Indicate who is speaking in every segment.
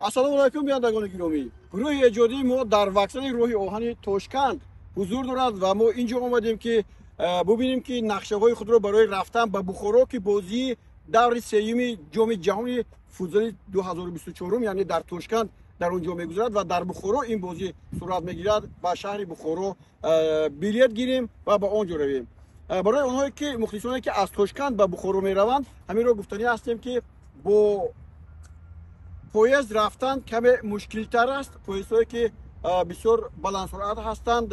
Speaker 1: Ассалому алайкум, бинандагони гиромӣ. Гурӯҳи эҷодии мо дар вокзали роҳи оҳани Тошканд ҳузур дорад ва мо инҷо омадем, ки бубинем, ки нақшаҳои худро барои рафтан ба Бухоро, ки бозии даври сеюми Ҷоми ҷаҳони футзали 2024, яъне дар Тошканд дар он ҷо мегузарад ва дар Бухоро ин бозӣ сурат мегирад, ба шаҳри Бухоро билет гирем ва ба он ҷо равем. Барои онҳое ки мухлисоне ки аз Тошканд ба Бухоро мераванд, ҳаминро гуфтанӣ ҳастем, ки бо поезд рафтан каме мушкилтар аст. Поездҳое ки бисёр баландсуръат ҳастанд,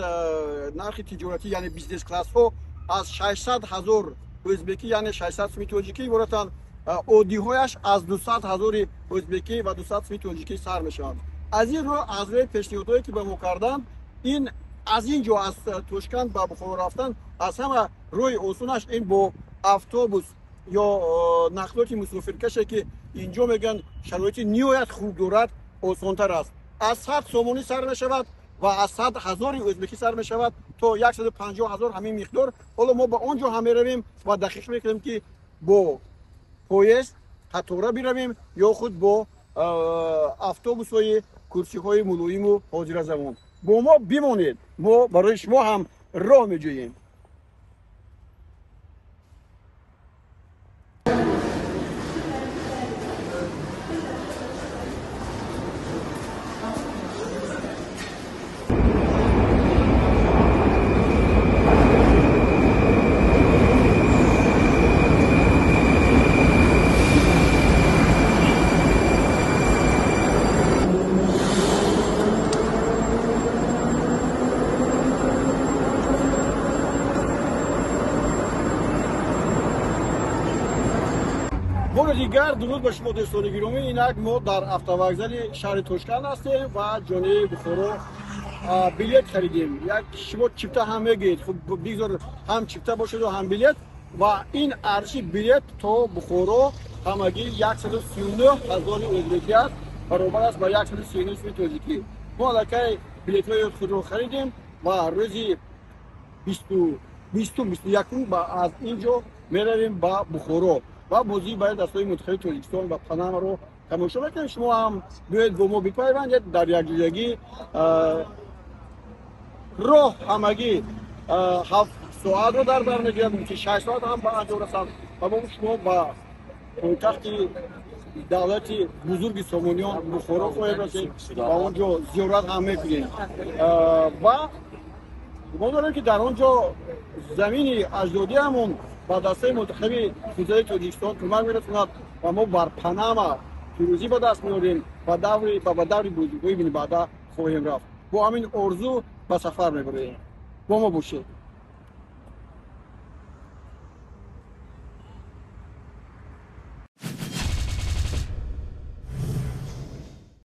Speaker 1: нархи тиҷоратӣ, яъне бизнес классҳо, аз 600 ҳазор ӯзбекӣ, яъне 600 суми тоҷикӣ иборатанд. Оддиҳояш аз 200 ҳазори ӯзбекӣ ва 200 суми тоҷикӣ сар мешаванд. Аз ин рӯ, аз рӯи пешниҳодҳое ки ба мо карданд, ин аз ин ҷо, аз Тошканд ба Бухоро рафтан аз ҳама роҳи осонаш ин бо автобус ё нақлиёти мусофиркаше, ки инҷо мегӯянд шароити ниҳоят хуб дорад, осонтар аст. Аз 100 сомонӣ сар мешавад ва аз 100 ҳазори ӯзбекӣ сар мешавад то 150 ҳазор, ҳамин миқдор. Ҳоло мо ба он ҷо ҳам меравем ва дақиқ мекунем, ки бо поезд қатора биравем ё худ бо автобусҳои курсиҳои мулоиму ҳозиразамон. Бо мо бимонед, мо барои шумо ҳам роҳ меҷӯем. Бори дигар дуруд ба шумо, дӯстони гиромӣ. Инак мо дар автовокзали шаҳри Тошканд ҳастем ва ҷониби Бухоро билет харидем. Як шумо чипта ҳам мегӯед, хуб, бигзор ҳам чипта бошаду ҳам билет. Ва ин арзиши билет то Бухоро ҳамагӣ 139 ҳазори ӯзбекӣ аст, баробар аст ба 139 суми тоҷикӣ. Мо аллакай билетҳои худро харидем ва рӯзи бистум, 21-ум аз ин ҷо меравем ба Бухоро ва бозии байни дастҳои мунтахаби Тоҷикистон ва Панамаро тамошо мекунем. Шумо ҳам биёед, бо мо бипайвандед дар якҷоягӣ. Роҳ ҳамагӣ 7 соатро дар бар мегирад, мумкин 6 соат ҳам ба анҷом расанд ва мо шумо ба пойтахти давлати бузурги Сомониён Бухоро хоҳем расид ва он ҷо зиёрат ҳам мекунем. Ва гумон дорем, ки дар он ҷо замини аҷдодиамон ба дастаи мунтахаби футзали Тоҷикистон кӯмак мерасонад ва мо бар Панама пирӯзӣ ба даст меорем ва ба даври бозиҳои минбаъда хоҳем рафт. Бо ҳамин орзу ба сафар мебароем. Бо мо бошед.